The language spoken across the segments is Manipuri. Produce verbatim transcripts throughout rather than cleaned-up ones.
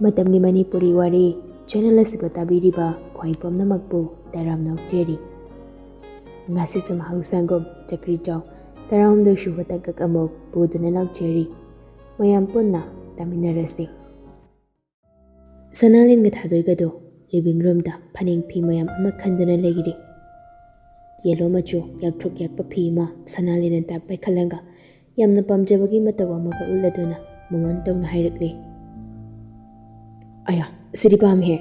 ꯃꯇꯝꯒꯤ ꯃꯅꯤꯄꯨꯔꯤ ꯋꯥꯔꯤ ꯆꯦꯅꯦꯜ ꯑꯁꯤꯕꯨ ꯇꯥꯕꯤꯔꯤꯕ ꯈ꯭ꯋꯥꯏ ꯄꯨꯝꯅꯃꯛꯄꯨ ꯇꯔꯥꯝꯅ ꯑꯣꯛꯆꯔꯤ꯫ ꯉꯁꯤꯁꯨ ꯃꯍꯧꯁꯥꯒꯨꯝ ꯆꯀ꯭ꯔꯤ ꯆꯥꯎ ꯇꯔꯥꯍꯨꯝꯗꯣꯏ ꯁꯨꯕ ꯇꯥꯡꯀꯛ ꯑꯃꯨꯛ ꯄꯨꯗꯨꯅ ꯂꯥꯛꯆꯔꯤ꯫ ꯃꯌꯥꯝ ꯄꯨꯟꯅ ꯇꯥꯃꯤꯟꯅꯔꯁꯤ꯫ ꯁꯅꯥꯂꯦꯟꯒ ꯊꯥꯗꯣꯏꯒꯗꯣ ꯂꯤꯚꯤꯡ ꯔꯨꯝꯗ ꯐꯅꯦꯛ ꯐꯤ ꯃꯌꯥꯝ ꯑꯃ ꯈꯟꯗꯨꯅ ꯂꯩꯔꯤ꯫ ꯌꯦꯂꯣ ꯃꯆꯨ ꯌꯥꯛꯇ꯭ꯔꯨꯛ ꯌꯥꯛꯄ ꯐꯤ ꯑꯃ ꯁꯅꯥꯂꯦꯟꯅ ꯇꯥꯞ ꯄꯥꯏꯈꯠꯂꯒ ꯌꯥꯝꯅ ꯄꯥꯝꯖꯕꯒꯤ ꯃꯇꯧ ꯑꯃꯒ ꯎꯠꯂꯗꯨꯅ ꯃꯃꯣꯟ ꯇꯧꯅ ꯍꯥꯏꯔꯛꯂꯤ꯫ "ꯑꯌꯥ, ꯁꯤꯗꯤ ꯄꯥꯝꯃꯤꯍꯦ!"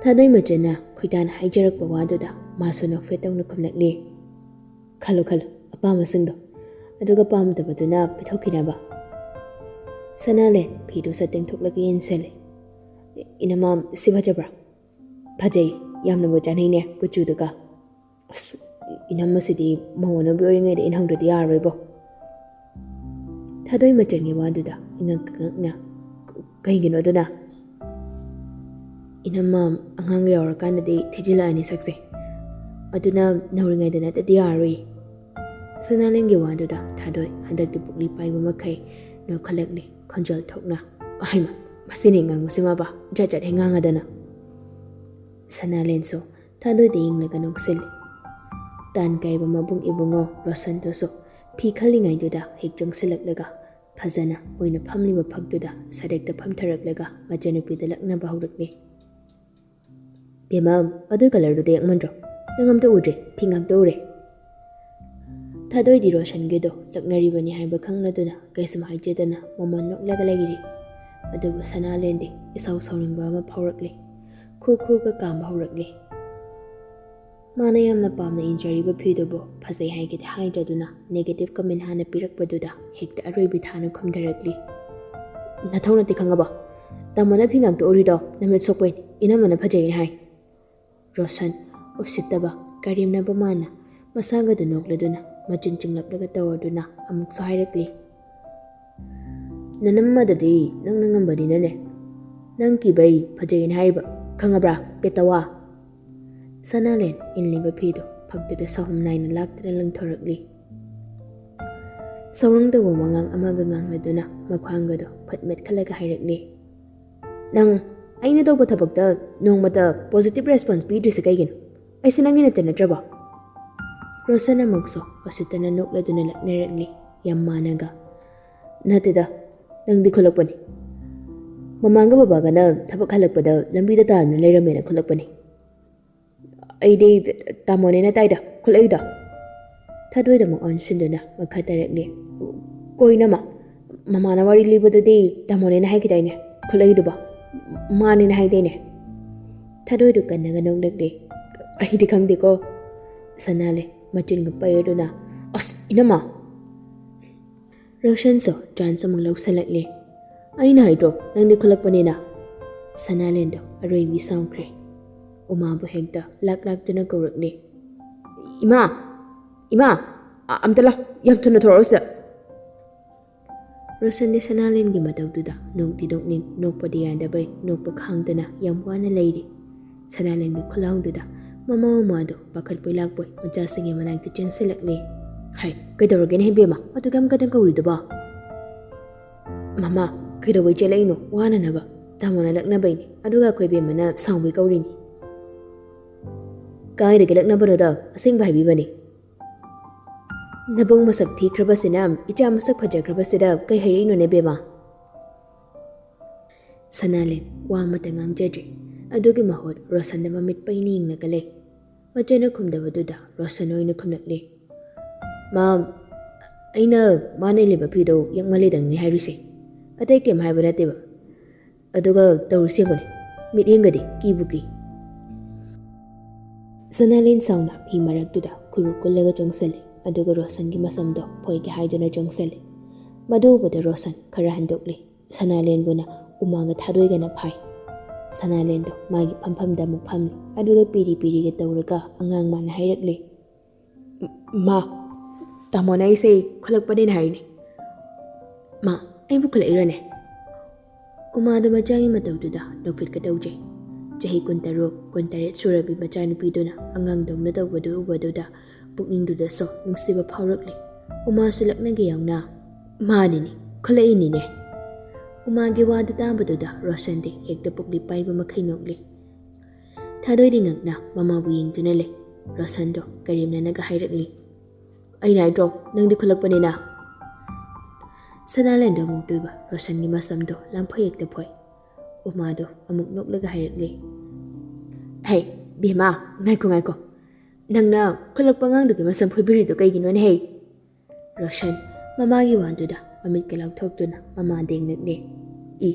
ꯊꯥꯗꯣꯏ ꯃꯆꯟꯅ ꯈꯣꯏꯗꯥꯅ ꯍꯥꯏꯖꯔꯛꯄ ꯋꯥꯗꯨꯗ ꯃꯥꯁꯨ ꯅꯣꯛꯐꯦꯠ ꯇꯧꯅ ꯈꯨꯝꯂꯛꯂꯤ꯫ "ꯈꯜꯂꯨ ꯈꯜꯂꯨ ꯑꯄꯥꯝꯕꯁꯤꯡꯗꯣ, ꯑꯗꯨꯒ ꯄꯥꯝꯗꯕꯗꯨꯅ ꯄꯤꯊꯣꯛꯈꯤꯅꯕ꯫" ꯁꯅꯥꯂꯦꯟ ꯐꯤꯗꯨ ꯁꯠ ꯇꯦꯡꯊꯣꯛꯂꯒ ꯌꯦꯡꯁꯤꯜꯂꯤ꯫ "ꯏꯅꯝꯃ, ꯁꯤ ꯐꯖꯕ꯭ꯔꯥ?" "ꯐꯖꯩ, ꯌꯥꯝꯅꯕꯨ ꯆꯥꯅꯩꯅꯦ ꯀꯨꯆꯨꯗꯨꯒ꯫ ꯑꯁ, ꯏꯅꯝꯃꯁꯤꯗꯤ ꯃꯧ ꯑꯅꯧꯕꯤ ꯑꯣꯏꯔꯤꯉꯩꯗ ꯏꯟꯍꯧꯗ꯭ꯔꯗꯤ ꯌꯥꯔꯔꯣꯏꯕꯣ꯫" ꯊꯥꯗꯣꯏ ꯃꯆꯟꯒꯤ ꯋꯥꯗꯨꯗ ꯏꯉꯛ ꯉꯛꯅ, "ꯀ-, ꯀꯩꯒꯤꯅꯣ ꯑꯗꯨꯅ?" "ꯏꯅꯝꯃ, ꯑꯉꯥꯡꯒ ꯌꯥꯎꯔꯀꯥꯟꯗꯗꯤ ꯊꯤꯖꯤꯜꯂꯛꯑꯅꯤ ꯁꯛꯁꯦ, ꯑꯗꯨꯅ ꯅꯧꯔꯤꯉꯩꯗ ꯅꯠꯇꯗꯤ ꯌꯥꯔꯔꯣꯏ꯫" ꯁꯅꯥꯂꯦꯟꯒꯤ ꯋꯥꯗꯨꯗ ꯊꯥꯗꯣꯏ ꯍꯟꯗꯛꯇꯤ ꯄꯨꯛꯂꯤ ꯄꯥꯏꯕ ꯃꯈꯩ ꯅꯣꯛꯈꯠꯂꯛꯂꯤ ꯈꯣꯟꯖꯦꯜ ꯊꯣꯛꯅ꯫ "ꯑꯍꯩꯃ, ꯃꯁꯤꯅꯦ ꯉꯥꯡꯕꯁꯤꯃꯕ, ꯖꯥꯠ ꯖꯥꯠ ꯍꯦꯛ ꯉꯥꯡꯉꯗꯅ꯫" ꯁꯅꯥꯂꯦꯟꯁꯨ ꯊꯥꯗꯣꯏꯗ ꯌꯦꯡꯂꯒ ꯅꯣꯛꯁꯤꯜꯂꯤ꯫ ꯇꯥꯟ ꯀꯥꯏꯕ ꯃꯕꯨꯡ ꯏꯕꯨꯡꯉꯣ ꯔꯣꯁꯟꯗꯨꯁꯨ ꯐꯤ ꯈꯜꯂꯤꯉꯩꯗꯨꯗ ꯍꯦꯛ ꯆꯪꯁꯤꯜꯂꯛꯂꯒ ꯐꯖꯅ ꯑꯣꯏꯅ ꯐꯝꯂꯤꯕ ꯐꯛꯇꯨꯗ ꯁꯔꯦꯛꯇ ꯐꯝꯊꯔꯛꯂꯒ ꯃꯆꯟꯅꯨꯄꯤꯗ ꯂꯛꯅꯕ ꯍꯧꯔꯛꯂꯤ꯫ "ꯕꯦꯝꯃ, ꯑꯗꯨ ꯀꯂꯔꯗꯨꯗ ꯌꯥꯛꯃꯟꯗ꯭ꯔꯣ? ꯅꯪ ꯑꯝꯇ ꯎꯗ꯭ꯔꯦ, ꯐꯤ ꯉꯥꯛꯇ ꯎꯔꯦ꯫" ꯊꯥꯗꯣꯏꯗꯤ ꯔꯣꯁꯟꯒꯤꯗꯣ ꯂꯛꯅꯔꯤꯕꯅꯤ ꯍꯥꯏꯕ ꯈꯪꯂꯗꯨꯅ ꯀꯩꯁꯨꯝ ꯍꯥꯏꯖꯗꯅ ꯃꯃꯣꯟ ꯅꯣꯛꯂꯒ ꯂꯩꯔꯤ꯫ ꯑꯗꯨꯕꯨ ꯁꯅꯥꯂꯦꯟꯗꯤ ꯏꯁꯥꯎ ꯁꯥꯎꯅꯤꯡꯕ ꯑꯃ ꯐꯥꯎꯔꯛꯂꯤ꯫ ꯈꯨ ꯈꯨꯒ ꯀꯥꯝꯕ ꯍꯧꯔꯛꯂꯤ꯫ ꯃꯥꯅ ꯌꯥꯝꯅ ꯄꯥꯝꯅ ꯏꯟꯖꯔꯤꯕ ꯐꯤꯗꯨꯕꯨ ꯐꯖꯩ ꯍꯥꯏꯒꯦꯗꯤ ꯍꯥꯏꯗ꯭ꯔꯗꯨꯅ ꯅꯦꯒꯦꯇꯤꯚ ꯀꯃꯦꯟ ꯍꯥꯟꯅ ꯄꯤꯔꯛꯄꯗꯨꯗ ꯍꯦꯛꯇ ꯑꯔꯣꯏꯕꯤ ꯊꯥꯅ ꯈꯨꯝꯊꯔꯛꯂꯤ꯫ "ꯅꯊꯧ ꯅꯠꯇꯦ ꯈꯪꯉꯕ? ꯇꯥꯃꯣꯅ ꯐꯤ ꯉꯥꯛꯇ ꯎꯔꯤꯗꯣ ꯅꯃꯤꯠ ꯁꯣꯛꯄꯩꯅꯤ, ꯏꯅꯝꯃꯅ ꯐꯖꯩꯅ ꯍꯥꯏ꯫" ꯔꯣꯁꯟ ꯎꯁꯤꯠꯇꯕ ꯀꯔꯦꯝꯅꯕ ꯃꯥꯅ ꯃꯁꯥꯒꯗꯨ ꯅꯣꯛꯂꯗꯨꯅ ꯃꯆꯤꯟ ꯆꯤꯡꯂꯞꯂꯒ ꯇꯧꯔꯗꯨꯅ ꯑꯃꯨꯛꯁꯨ ꯍꯥꯏꯔꯛꯂꯤ꯫ "ꯅꯅꯝꯃꯗꯗꯤ ꯅꯪꯅ ꯉꯝꯕꯅꯤꯅꯅꯦ꯫ ꯅꯪ ꯀꯤꯕꯩ ꯐꯖꯩꯅ ꯍꯥꯏꯔꯤꯕ, ꯈꯪꯉꯕ꯭ꯔꯥ, ꯄꯦꯇꯋꯥ?" ꯁꯅꯥꯂꯦꯟ ꯏꯜꯂꯤꯕ ꯐꯤꯗꯨ ꯐꯛꯇꯨꯗ ꯁꯥꯍꯨꯝ ꯅꯥꯏꯅ ꯂꯥꯛꯇꯨꯅ ꯂꯪꯊꯣꯔꯛꯂꯤ꯫ ꯁꯧꯔꯪ ꯇꯧꯕ ꯋꯥꯉꯥꯡ ꯑꯃꯒ ꯉꯥꯡꯂꯗꯨꯅ ꯃꯈ꯭ꯋꯥꯡꯒꯗꯨ ꯐꯠ ꯃꯦꯠꯈꯠꯂꯒ ꯍꯥꯏꯔꯛꯂꯤ꯫ "ꯅꯪ ꯑꯩꯅ ꯇꯧꯕ ꯊꯕꯛꯇ ꯅꯣꯡꯃꯇ positive response ꯄꯤꯗ꯭ꯔꯤꯁꯦ ꯀꯩꯒꯤꯅꯣ? ꯑꯩꯁꯦ ꯅꯪꯒꯤ ꯅꯠꯇ ꯅꯠꯇ꯭ꯔꯕꯣ?" ꯔꯣꯁꯟ ꯑꯃꯨꯛꯁꯨ ꯎꯁꯤꯠꯇꯅ ꯅꯣꯛꯂꯗꯨꯅ ꯂꯛꯅꯔꯛꯂꯤ, ꯌꯥꯝ ꯃꯥꯟꯅꯒ꯫ "ꯅꯠꯇꯦꯗ, ꯅꯪꯗꯤ ꯈꯨꯠꯂꯛꯄꯅꯤ꯫ ꯃꯃꯥꯒ ꯕꯕꯥꯒꯅ ꯊꯕꯛ ꯍꯜꯂꯛꯄꯗ ꯂꯝꯕꯤꯗ ꯇꯥꯗꯨꯅ ꯂꯩꯔꯝꯃꯦꯅ ꯈꯨꯠꯂꯛꯄꯅꯤ꯫ ꯑꯩꯗꯤ ꯇꯥꯃꯣꯅꯦꯅ ꯇꯥꯏꯗ ꯈꯨꯠꯂꯛꯏꯗꯣ꯫" ꯊꯥꯗꯣꯏꯗ ꯑꯃꯨꯛ ꯑꯣꯟꯁꯤꯟꯗꯨꯅ ꯃꯈꯥ ꯇꯥꯔꯛꯂꯤ꯫ "ꯀꯣꯏꯅꯃ, ꯃꯃꯥꯅ ꯋꯥꯔꯤ ꯂꯤꯕꯗꯗꯤ ꯇꯥꯃꯣꯅꯦꯅ ꯍꯥꯏꯈꯤꯗꯥꯏꯅꯦ ꯈꯨꯠꯂꯛꯏꯗꯨꯕꯣ? ꯃꯥꯅꯦꯅ ꯍꯥꯏꯗꯥꯏꯅꯦ?" ꯊꯥꯗꯣꯏꯗꯨ ꯀꯟꯅꯒ ꯅꯣꯛꯂꯛꯂꯤ꯫ "ꯑꯩꯗꯤ ꯈꯪꯗꯦꯀꯣ꯫" ꯁꯅꯥꯂꯦ ꯃꯆꯤꯟꯒ ꯄꯩꯔꯗꯨꯅ, "ꯑꯁ, ꯏꯅꯝꯃ!" ꯔꯣꯁꯟꯁꯨ ꯆꯥꯟꯁ ꯑꯃꯨꯛ ꯂꯧꯁꯜꯂꯛꯂꯦ꯫ "ꯑꯩꯅ ꯍꯥꯏꯗ꯭ꯔꯣ, ꯅꯪꯗꯤ ꯈꯨꯠꯂꯛꯄꯅꯦꯅ?" ꯁꯅꯥꯂꯦꯟꯗꯣ ꯑꯔꯣꯏꯕꯤ ꯁꯥꯎꯈ꯭ꯔꯦ꯫ ꯎꯃꯥꯕꯨ ꯍꯦꯛꯇ ꯂꯥꯛ ꯂꯥꯛꯇꯨꯅ ꯀꯧꯔꯛꯂꯦ꯫ "ꯏꯃꯥ! ꯏꯃꯥ! ꯑ-, ꯑꯝꯇ ꯂꯥꯎ, ꯌꯥꯝ ꯊꯨꯅ ꯊꯣꯔꯛꯑꯣ ꯁꯤꯗ!" ꯔꯣꯁꯟꯗꯤ ꯁꯅꯥꯂꯦꯟꯒꯤ ꯃꯇꯧꯗꯨꯗ ꯅꯣꯛꯇꯤ ꯅꯣꯛꯅꯤꯡ, ꯅꯣꯛꯄꯗꯤ ꯌꯥꯗꯕꯩ, ꯅꯣꯛꯄ ꯈꯥꯡꯗꯅ ꯌꯥꯝ ꯋꯥꯅ ꯂꯩꯔꯤ꯫ ꯁꯅꯥꯂꯦꯟꯒꯤ ꯈꯨꯂꯥꯎꯗꯨꯗ ꯃꯃꯥ ꯃꯃꯥꯗꯣ ꯄꯥꯈꯠꯄꯣꯏ ꯂꯥꯛꯄꯣꯏ ꯃꯆꯥꯁꯤꯡꯒꯤ ꯃꯅꯥꯛꯇ ꯆꯦꯟꯁꯤꯜꯂꯛꯂꯦ꯫ "ꯍꯥꯏ, ꯀꯩꯗꯧꯔꯒꯦꯅꯦ ꯏꯕꯦꯝꯃ? ꯑꯗꯨꯛ ꯌꯥꯝ ꯀꯟꯅ ꯀꯧꯔꯤꯗꯨꯕꯣ?" "ꯃꯃꯥ, ꯀꯩꯗꯧꯕꯩ ꯆꯦꯜꯂꯛꯏꯅꯣ? ꯋꯥꯅꯅꯕ꯫ ꯇꯥꯃꯣꯅ ꯂꯛꯅꯕꯩꯅꯦ, ꯑꯗꯨꯒ ꯑꯩꯈꯣꯏ ꯏꯕꯦꯝꯃꯅ ꯁꯥꯎꯕꯩ ꯀꯧꯔꯤꯅꯤ꯫" "ꯀꯥꯏꯗꯒꯤ ꯂꯛꯅꯕꯅꯣꯗ, ꯑꯁꯦꯡꯕ ꯍꯥꯏꯕꯤꯕꯅꯦ꯫" "ꯅꯕꯨꯡ ꯃꯁꯛ ꯊꯤꯈ꯭ꯔꯕꯁꯤꯅ ꯏꯆꯥ ꯃꯁꯛ ꯐꯖꯈ꯭ꯔꯕꯁꯤꯗ ꯀꯩ ꯍꯥꯏꯔꯛꯏꯅꯣꯅꯦ ꯕꯦꯝꯃ?" ꯁꯅꯥꯂꯦꯟ ꯋꯥ ꯑꯃꯇ ꯉꯥꯡꯖꯗ꯭ꯔꯦ꯫ ꯑꯗꯨꯒꯤ ꯃꯍꯨꯠ ꯔꯣꯁꯟꯗ ꯃꯃꯤꯠ ꯄꯩꯅ ꯌꯦꯡꯂꯒ ꯂꯩ꯫ ꯃꯆꯦꯅ ꯈꯨꯝꯗꯕꯗꯨꯗ ꯔꯣꯁꯟ ꯑꯣꯏꯅ ꯈꯨꯝꯂꯛꯂꯦ꯫ "ꯃꯥꯝ, ꯑꯩꯅ ꯃꯥꯅ ꯏꯜꯂꯤꯕ ꯐꯤꯗꯣ ꯌꯥꯝ ꯉꯜꯂꯤꯗꯪꯅꯤ ꯍꯥꯏꯔꯤꯁꯦ꯫ ꯑꯇꯩ ꯀꯩꯝ ꯍꯥꯏꯕ ꯅꯠꯇꯦꯕ꯫ ꯑꯗꯨꯒ ꯇꯧꯔꯤꯁꯤ ꯌꯦꯡꯉꯨꯅꯦ, ꯃꯤꯠꯌꯦꯡꯒꯗꯤ ꯀꯤꯕꯨ ꯀꯤ꯫" ꯁꯅꯥꯂꯦꯟ ꯁꯥꯎꯅ ꯐꯤ ꯃꯔꯛꯇꯨꯗ ꯈꯨꯔꯨ ꯀꯨꯜꯂꯒ ꯆꯣꯡꯁꯤꯜꯂꯤ, ꯑꯗꯨꯒ ꯔꯣꯁꯟꯒꯤ ꯃꯁꯝꯗꯣ ꯐꯣꯏꯒꯦ ꯍꯥꯏꯗꯨꯅ ꯆꯣꯡꯁꯤꯜꯂꯤ꯫ ꯃꯗꯨ ꯎꯕꯗ ꯔꯣꯁꯟ ꯈꯔ ꯍꯟꯗꯣꯛꯂꯤ꯫ ꯁꯅꯥꯂꯦꯟꯕꯨꯅ ꯎꯃꯥꯒ ꯊꯥꯗꯣꯏꯒꯅ ꯐꯥꯏ꯫ ꯁꯅꯥꯂꯦꯟꯗꯣ ꯃꯥꯒꯤ ꯐꯝꯐꯝꯗ ꯑꯃꯨꯛ ꯐꯝꯂꯤ, ꯑꯗꯨꯒ ꯄꯤꯔꯤ ꯄꯤꯔꯤꯒ ꯇꯧꯔꯒ ꯑꯉꯥꯡ ꯃꯥꯅ ꯍꯥꯏꯔꯛꯂꯤ꯫ "ꯃꯥ, ꯇꯥꯃꯣꯅ ꯑꯩꯁꯦ ꯈꯨꯠꯂꯛꯄꯅꯦꯅ ꯍꯥꯏꯔꯤꯅꯦ꯫ ꯃꯥ, ꯑꯩꯕꯨ ꯈꯨꯠꯂꯛꯏꯔꯅꯦ?" ꯎꯃꯥꯗꯣ ꯃꯆꯥꯒꯤ ꯃꯇꯧꯗꯨꯗ ꯅꯣꯛꯐꯦꯠꯀ ꯇꯧꯖꯩ꯫ ꯆꯍꯤ ꯀꯨꯟꯇꯔꯨꯛ, ꯀꯨꯟꯇꯔꯦꯠ ꯁꯨꯔꯕꯤ ꯃꯆꯥꯅꯨꯄꯤꯗꯨꯅ ꯑꯉꯥꯡꯗꯧꯅ ꯇꯧꯕꯗꯨ ꯎꯕꯗꯨꯗ ꯄꯨꯛꯅꯤꯡꯗꯨꯗꯁꯨ ꯅꯨꯡꯁꯤꯕ ꯐꯥꯎꯔꯛꯂꯤ꯫ ꯎꯃꯥꯁꯨ ꯂꯛꯅꯒꯦ ꯌꯥꯎꯅ, "ꯃꯥꯅꯤꯅꯦ, ꯈꯨꯠꯂꯛꯏꯅꯤꯅꯦ꯫" ꯎꯃꯥꯒꯤ ꯋꯥꯗꯨ ꯇꯥꯕꯗꯨꯗ ꯔꯣꯁꯟꯗꯤ ꯍꯦꯛꯇ ꯄꯨꯛꯂꯤ ꯄꯥꯏꯕ ꯃꯈꯩ ꯅꯣꯛꯂꯤ꯫ ꯊꯥꯗꯣꯏꯗꯤ ꯉꯛꯅ ꯃꯃꯥꯕꯨ ꯌꯦꯡꯗꯨꯅ ꯂꯩ꯫ ꯔꯣꯁꯟꯗꯣ ꯀꯔꯦꯝꯅꯅꯒ ꯍꯥꯏꯔꯛꯂꯤ, "ꯑꯩꯅ ꯍꯥꯏꯗ꯭ꯔꯣ, ꯅꯪꯗꯤ ꯈꯨꯠꯂꯛꯄꯅꯤꯅ?" ꯁꯅꯥꯂꯦꯟꯗꯣ ꯑꯃꯨꯛ ꯇꯣꯏꯕ ꯔꯣꯁꯟꯒꯤ ꯃꯁꯝꯗꯣ ꯂꯥꯝꯐꯣꯏ ꯍꯦꯛꯇ ꯐꯣꯏ꯫ ꯎꯃꯥꯗꯣ ꯑꯃꯨꯛ ꯅꯣꯛꯂꯒ ꯍꯥꯏꯔꯛꯂꯤ, "ꯍꯦ, ꯕꯦꯝꯃ, ꯉꯥꯏꯈꯣ, ꯉꯥꯏꯈꯣ꯫ ꯅꯪꯅ ꯈꯨꯠꯂꯛꯄ ꯑꯉꯥꯡꯗꯨꯒꯤ ꯃꯁꯝ ꯐꯣꯏꯕꯤꯔꯤꯗꯣ ꯀꯩꯒꯤꯅꯣꯅꯦ ꯍꯦ?" ꯔꯣꯁꯟ ꯃꯃꯥꯒꯤ ꯋꯥꯗꯨꯗ ꯃꯃꯤꯠꯀ ꯂꯥꯎꯊꯣꯛꯇꯨꯅ ꯃꯃꯥꯗ ꯌꯦꯡꯂꯛꯂꯦ꯫ "ꯏ,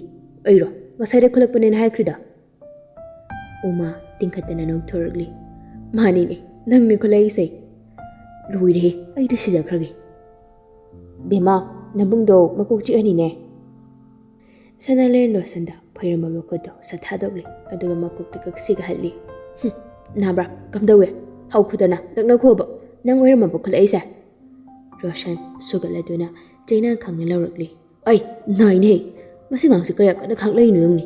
ꯑꯩꯔꯣ? ꯉꯁꯥꯏꯗ ꯈꯨꯠꯂꯛꯄꯅꯦꯅ ꯍꯥꯏꯈ꯭ꯔꯤꯗ?" ꯎꯃꯥ ꯇꯤꯡꯈꯠꯇꯅ ꯅꯣꯛꯊꯣꯔꯛꯂꯤ꯫ "ꯃꯥꯅꯤꯅꯦ, ꯅꯪꯅꯦ ꯈꯨꯠꯂꯛꯏꯁꯦ꯫ ꯂꯣꯏꯔꯦꯍꯦ, ꯑꯩꯗꯤ ꯁꯤꯖꯈ꯭ꯔꯒꯦ꯫ ꯕꯦꯝꯃ, ꯅꯕꯨꯡꯗꯣ ꯃꯀꯣꯛ ꯆꯤꯛꯑꯅꯤꯅꯦ꯫" ꯁꯅꯥꯂꯦꯟ ꯔꯣꯁꯟꯗ ꯐꯣꯏꯔꯝꯕ ꯃꯈꯨꯠꯇꯣ ꯁꯠ ꯊꯥꯗꯣꯛꯂꯤ, ꯑꯗꯨꯒ ꯃꯀꯣꯛꯇ ꯀꯛꯁꯤꯒ ꯍꯠꯂꯤ꯫ "ꯍꯨꯝ, ꯅꯥꯕ꯭ꯔꯥ? ꯀꯝꯗꯧꯋꯦ? ꯍꯧꯈꯨꯗꯅ, ꯅꯛꯅꯈꯣꯕ꯫ ꯅꯪ ꯑꯣꯏꯔꯝꯃꯕ ꯈꯨꯠꯂꯛꯏꯁꯦ?" ꯔꯣꯁꯟ ꯁꯨꯒꯠꯂꯗꯨꯅ ꯆꯩꯅꯥ ꯈꯪꯅ ꯂꯧꯔꯛꯂꯤ꯫ "ꯑꯩ ꯅꯥꯏꯅꯦ꯫ ꯃꯁꯤ ꯑꯉꯥꯡꯁꯦ ꯀꯌꯥ ꯀꯟꯅ ꯈꯥꯡꯂꯛꯏꯅꯣ ꯌꯦꯡꯅꯤ꯫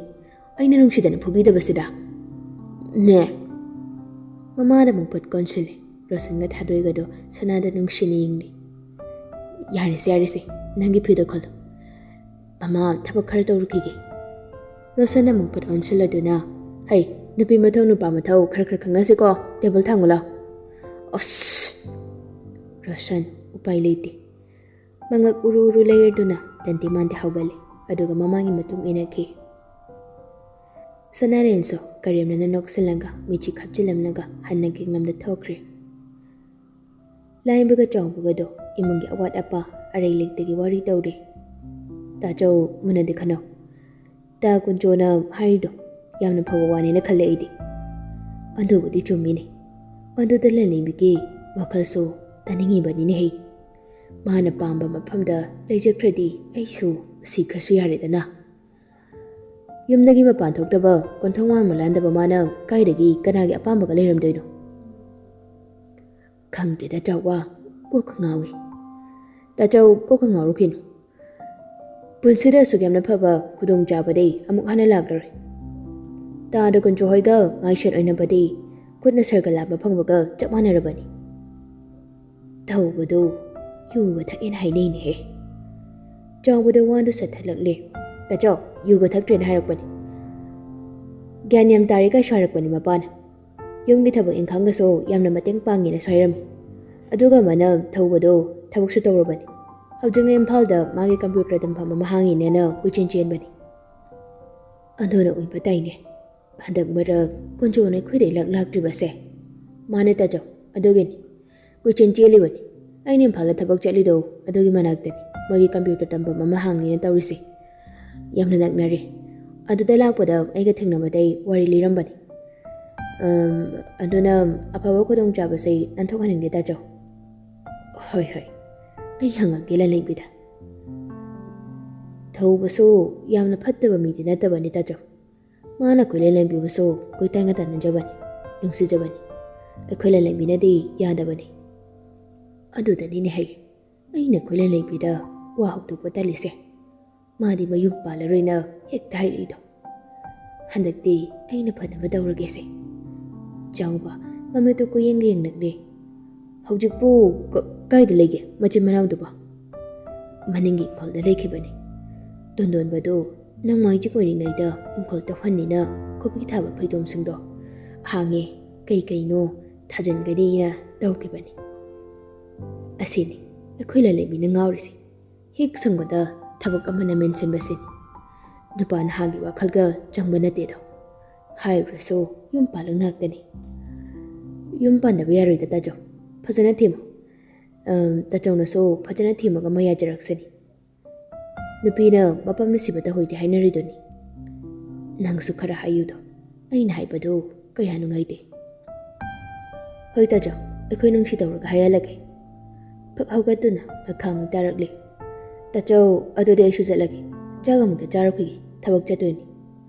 ꯑꯩꯅ ꯅꯨꯡꯁꯤꯗꯅ ꯐꯨꯕꯤꯗꯕꯁꯤꯗ꯫" "ꯃꯦ꯫" ꯃꯃꯥꯗ ꯑꯃꯨꯛ ꯄꯠ ꯀꯣꯟꯁꯤꯜꯂꯦ꯫ ꯔꯣꯁꯟꯒ ꯊꯥꯗꯣꯏꯒꯗꯣ ꯁꯅꯥꯗ ꯅꯨꯡꯁꯤꯅ ꯌꯦꯡꯂꯤ꯫ "ꯌꯥꯔꯦꯁꯦ, ꯌꯥꯔꯦꯁꯦ, ꯅꯪꯒꯤ ꯐꯤꯗꯣ ꯈꯜꯂꯣ꯫ ꯃꯃꯥ ꯊꯕꯛ ꯈꯔ ꯇꯧꯔꯨꯈꯤꯒꯦ꯫" ꯔꯣꯁꯟ ꯑꯃꯨꯛ ꯄꯠ ꯑꯣꯟꯁꯤꯜꯂꯗꯨꯅ, "ꯍꯩ, ꯅꯨꯄꯤ ꯃꯊꯧ ꯅꯨꯄꯥ ꯃꯊꯧ ꯈꯔ ꯈꯔ ꯈꯪꯅꯁꯤꯀꯣ꯫ ꯇꯦꯕꯜ ꯊꯥꯡꯉꯨ ꯂꯥꯎ꯫" "ꯑꯁ!" ꯔꯣꯁꯟ ꯎꯄꯥꯏ ꯂꯩꯇꯦ꯫ ꯃꯉꯛ ꯎꯔꯨ ꯎꯔꯨ ꯂꯩꯔꯗꯨꯅ ꯗꯟꯗꯤꯃꯥꯟꯗꯤ ꯍꯧꯒꯠꯂꯦ, ꯑꯗꯨꯒ ꯃꯃꯥꯒꯤ ꯃꯇꯨꯡ ꯏꯟꯅꯈꯤ꯫ ꯁꯅꯥꯔꯦꯟꯁꯨ ꯀꯔꯦꯝꯅꯅ ꯅꯣꯛꯁꯤꯜꯂꯒ ꯃꯤꯠꯆꯤ ꯈꯞꯆꯤꯜꯂꯝꯂꯒ ꯍꯟꯅ ꯒꯦꯡꯂꯝꯗ ꯊꯣꯛꯈ꯭ꯔꯦ꯫ ꯂꯥꯏꯕꯒ ꯆꯥꯎꯕꯒꯗꯣ ꯏꯃꯨꯡꯒꯤ ꯑꯋꯥꯠ ꯑꯄꯥ ꯑꯔꯩ ꯂꯩꯇꯒꯤ ꯋꯥꯔꯤ ꯇꯧꯔꯦ꯫ "ꯇꯥꯆꯧ, ꯃꯨꯟꯅꯗꯤ ꯈꯟꯅꯧ꯫ ꯇꯥ ꯀꯨꯟꯖꯣꯅ ꯍꯥꯏꯔꯤꯗꯣ ꯌꯥꯝꯅ ꯐꯕ ꯋꯥꯅꯦꯅ ꯈꯜꯂꯦ ꯑꯩꯗꯤ꯫ ꯑꯗꯨꯕꯨꯗꯤ ꯆꯨꯝꯃꯤꯅꯦ꯫ ꯑꯗꯨꯗ ꯂꯟꯂꯦꯝꯕꯤꯒꯤ ꯋꯥꯈꯜꯁꯨ ꯇꯥꯅꯤꯡꯉꯤꯕꯅꯤꯅꯦ ꯍꯩ꯫ ꯃꯥꯅ ꯄꯥꯝꯕ ꯃꯐꯝꯗ ꯂꯩꯖꯈ꯭ꯔꯗꯤ ꯑꯩꯁꯨ ꯁꯤꯈ꯭ꯔꯁꯨ ꯌꯥꯔꯦꯗꯅ꯫ ꯌꯨꯝꯗꯒꯤ ꯃꯄꯥꯟ ꯊꯣꯛꯇꯕ, ꯀꯣꯟꯊꯣꯡ ꯋꯥꯡꯃ ꯂꯥꯟꯗꯕ ꯃꯥꯅ ꯀꯥꯏꯗꯒꯤ ꯀꯅꯥꯒꯤ ꯑꯄꯥꯝꯕꯒ ꯂꯩꯔꯝꯗꯣꯏꯅꯣ?" "ꯈꯪꯗ꯭ꯔꯦꯗ ꯆꯥꯎꯕ, ꯀꯣꯛꯀ ꯉꯥꯎꯏ꯫" "ꯇꯥꯆꯧ, ꯀꯣꯛꯀ ꯉꯥꯎꯔꯨꯈꯤꯅꯨ꯫ ꯄꯨꯟꯁꯤꯗ ꯑꯁꯨꯛ ꯌꯥꯝꯅ ꯐꯕ ꯈꯨꯗꯣꯡꯆꯥꯕꯗꯤ ꯑꯃꯨꯛ ꯍꯟꯅ ꯂꯥꯛꯂꯔꯣꯏ꯫ ꯇꯥꯗ ꯀꯨꯟꯖꯣ ꯍꯣꯏꯒ ꯉꯥꯏꯁꯦꯠ ꯑꯣꯏꯅꯕꯗꯤ ꯈꯨꯠꯅ ꯁꯔꯒ ꯂꯥꯝꯕ ꯐꯪꯕꯒ ꯆꯞ ꯃꯥꯟꯅꯔꯕꯅꯤ꯫" "ꯇꯧꯕꯗꯨ ꯌꯨꯒ ꯊꯛꯑꯦꯅ ꯍꯥꯏꯅꯩꯅꯦꯍꯦ꯫" ꯆꯥꯎꯕꯗ ꯋꯥꯗꯨ ꯁꯠꯊꯠꯂꯛꯂꯦ꯫ "ꯇꯥꯆꯧ, ꯌꯨꯒ ꯊꯛꯇ꯭ꯔꯦꯅ ꯍꯥꯏꯔꯛꯄꯅꯤ꯫ ꯒ꯭ꯌꯥꯟ ꯌꯥꯝ ꯇꯥꯔꯦ" ꯀꯥꯏꯁꯨ ꯍꯥꯏꯔꯛꯄꯅꯤ ꯃꯄꯥꯅ꯫ ꯌꯨꯝꯒꯤ ꯊꯕꯛ ꯏꯪꯈꯥꯡꯒꯁꯨ ꯌꯥꯝꯅ ꯃꯇꯦꯡ ꯄꯥꯡꯉꯦꯅꯁꯨ ꯍꯥꯏꯔꯝꯃꯤ꯫ ꯑꯗꯨꯒ ꯃꯥꯅ ꯊꯧꯕꯗꯣ ꯊꯕꯛꯁꯨ ꯇꯧꯔꯕꯅꯤ꯫ ꯍꯧꯖꯤꯛꯅ ꯏꯝꯐꯥꯜꯗ ꯃꯥꯒꯤ ꯀꯝꯄ꯭ꯌꯨꯇꯔ ꯇꯝꯐꯝ ꯑꯃ ꯍꯥꯡꯉꯤꯅꯦꯅ ꯀꯣꯏꯆꯦꯟ ꯆꯦꯟꯕꯅꯤ꯫ ꯑꯗꯨꯅ ꯑꯣꯏꯕ ꯇꯥꯏꯅꯦ꯫ ꯍꯟꯗꯛ ꯃꯔꯛ ꯀꯨꯟꯖꯣꯅ ꯑꯩꯈꯣꯏꯗ ꯏꯂꯥꯛ ꯂꯥꯛꯇ꯭ꯔꯤꯕꯁꯦ꯫ ꯃꯥꯅꯦ ꯇꯥꯆꯧ, ꯑꯗꯨꯒꯤꯅꯤ꯫ ꯀꯣꯏꯆꯦꯟ ꯆꯦꯜꯂꯤꯕꯅꯤ꯫ ꯑꯩꯅ ꯏꯝꯐꯥꯜꯗ ꯊꯕꯛ ꯆꯠꯂꯤꯗꯣ ꯑꯗꯨꯒꯤ ꯃꯅꯥꯛꯇꯅꯤ꯫ ꯃꯣꯏꯒꯤ ꯀꯝꯄ꯭ꯌꯨꯇꯔ ꯇꯝꯐꯝ ꯑꯃ ꯍꯥꯡꯅꯤꯅ ꯇꯧꯔꯤꯁꯦ꯫ ꯌꯥꯝꯅ ꯅꯛꯅꯔꯦ꯫ ꯑꯗꯨꯗ ꯂꯥꯛꯄꯗ ꯑꯩꯒ ꯊꯦꯡꯅꯕꯗꯩ ꯋꯥꯔꯤ ꯂꯤꯔꯝꯕꯅꯤ꯫ ꯑꯝ, ꯑꯗꯨꯅ ꯑꯐꯕ ꯈꯨꯗꯣꯡꯆꯥꯕꯁꯦ ꯅꯥꯟꯊꯣꯛꯍꯟꯅꯤꯡꯗꯦ ꯇꯥꯆꯧ꯫ ꯍꯣꯏ, ꯍꯣꯏ꯫ ꯑꯩ ꯍꯪꯉꯛꯀꯦ ꯂꯂꯩꯕꯤꯗ꯫ ꯊꯧꯕꯁꯨ ꯌꯥꯝꯅ ꯐꯠꯇꯕ ꯃꯤꯗꯤ ꯅꯠꯇꯕꯅꯤ ꯇꯥꯆꯧ꯫ ꯃꯥꯅ ꯀꯣꯏꯂꯦꯟ ꯂꯦꯝꯕꯤꯕꯁꯨ ꯀꯣꯏꯇꯥꯟꯒ ꯇꯥꯟꯅꯖꯕꯅꯤ, ꯅꯨꯡꯁꯤꯖꯕꯅꯤ꯫ ꯑꯩꯈꯣꯏ ꯂꯂꯩꯕꯤꯅꯗꯤ ꯌꯥꯗꯕꯅꯤ꯫ ꯑꯗꯨꯗꯅꯤꯅꯦ ꯍꯩ, ꯑꯩꯅ ꯀꯣꯏꯂꯦꯟ ꯂꯦꯝꯕꯤꯗ ꯋꯥ ꯍꯧꯗꯣꯛꯄ ꯇꯜꯂꯤꯁꯦ꯫ ꯃꯥꯗꯤ ꯃꯌꯨꯝ ꯄꯥꯜꯂꯔꯣꯏꯅ ꯍꯦꯛꯇ ꯍꯥꯏꯔꯛꯏꯗꯣ꯫ ꯍꯟꯗꯛꯇꯤ ꯑꯩꯅ ꯐꯅꯕ ꯇꯧꯔꯒꯦꯁꯦ꯫ ꯆꯥꯎꯕ ꯃꯃꯤꯠꯇꯨ ꯀꯨꯌꯦꯡꯒ ꯌꯦꯡꯂꯛꯂꯦ꯫ ꯍꯧꯖꯤꯛꯄꯨ ꯀ-, ꯀꯥꯏꯗ ꯂꯩꯒꯦ ꯃꯆꯤꯟ ꯃꯅꯥꯎꯗꯨꯕꯣ? ꯃꯅꯤꯡꯒꯤ ꯏꯪꯈꯣꯜꯗ ꯂꯩꯈꯤꯕꯅꯤ꯫ ꯇꯣꯟꯗꯣꯟꯕꯗꯨ ꯅꯣꯡꯃꯥꯏꯖꯤꯡ ꯑꯣꯏꯔꯤꯉꯩꯗ ꯏꯪꯈꯣꯜ ꯇꯧꯍꯟꯅꯤꯅ ꯀꯣꯕꯤ ꯊꯥꯕ ꯐꯩꯗꯣꯝꯁꯤꯡꯗꯣ ꯍꯥꯡꯉꯦ, ꯀꯩ ꯀꯩꯅꯣ ꯊꯥꯖꯤꯟꯒꯅꯤꯅ ꯇꯧꯈꯤꯕꯅꯤ꯫ ꯑꯁꯤꯅꯤ ꯑꯩꯈꯣꯏ ꯂꯂꯩꯕꯤꯅ ꯉꯥꯎꯔꯤꯁꯦ꯫ ꯍꯦꯛ ꯁꯪꯕꯗ ꯊꯕꯛ ꯑꯃꯅ ꯃꯦꯟꯁꯤꯟꯕꯁꯤꯅꯤ꯫ ꯅꯨꯄꯥ ꯅꯍꯥꯒꯤ ꯋꯥꯈꯜꯒ ꯆꯪꯕ ꯅꯠꯇꯦꯗꯣ꯫ ꯍꯥꯏꯔꯨꯔꯁꯨ ꯌꯨꯝ ꯄꯥꯜꯂꯣꯏ ꯉꯥꯛꯇꯅꯤ꯫ ꯌꯨꯝ ꯄꯥꯟꯗꯕ ꯌꯥꯔꯣꯏꯗ ꯇꯥꯖꯧ꯫ ꯐꯖꯅ ꯊꯦꯝꯃꯨ꯫ ꯑꯝ, ꯇꯥꯆꯧꯅꯁꯨ ꯐꯖꯅ ꯊꯦꯝꯃꯒ ꯃꯌꯥ ꯆꯔꯛꯁꯅꯤ꯫ ꯅꯨꯄꯤꯅ ꯃꯄꯥꯝꯅ ꯁꯤꯕ ꯇꯧꯍꯩꯗꯦ ꯍꯥꯏꯅꯔꯤꯗꯨꯅꯤ꯫ ꯅꯪꯁꯨ ꯈꯔ ꯍꯥꯏꯌꯨꯗꯣ꯫ ꯑꯩꯅ ꯍꯥꯏꯕꯗꯨ ꯀꯌꯥ ꯅꯨꯡꯉꯥꯏꯇꯦ꯫ ꯍꯣꯏ ꯇꯥꯆꯧ, ꯑꯩꯈꯣꯏ ꯅꯨꯡꯁꯤ ꯇꯧꯔꯒ ꯍꯥꯏꯍꯜꯂꯒꯦ꯫ ꯐꯛ ꯍꯧꯒꯠꯇꯨꯅ ꯃꯈꯥ ꯑꯃꯨꯛ ꯇꯥꯔꯛꯂꯤ꯫ ꯇꯥꯆꯧ, ꯑꯗꯨꯗꯤ ꯑꯩꯁꯨ ꯆꯠꯂꯒꯦ꯫ ꯆꯥꯛ ꯑꯃꯨꯛꯇ ꯆꯥꯔꯨꯈꯤꯒꯦ, ꯊꯕꯛ ꯆꯠꯇꯣꯏꯅꯤ꯫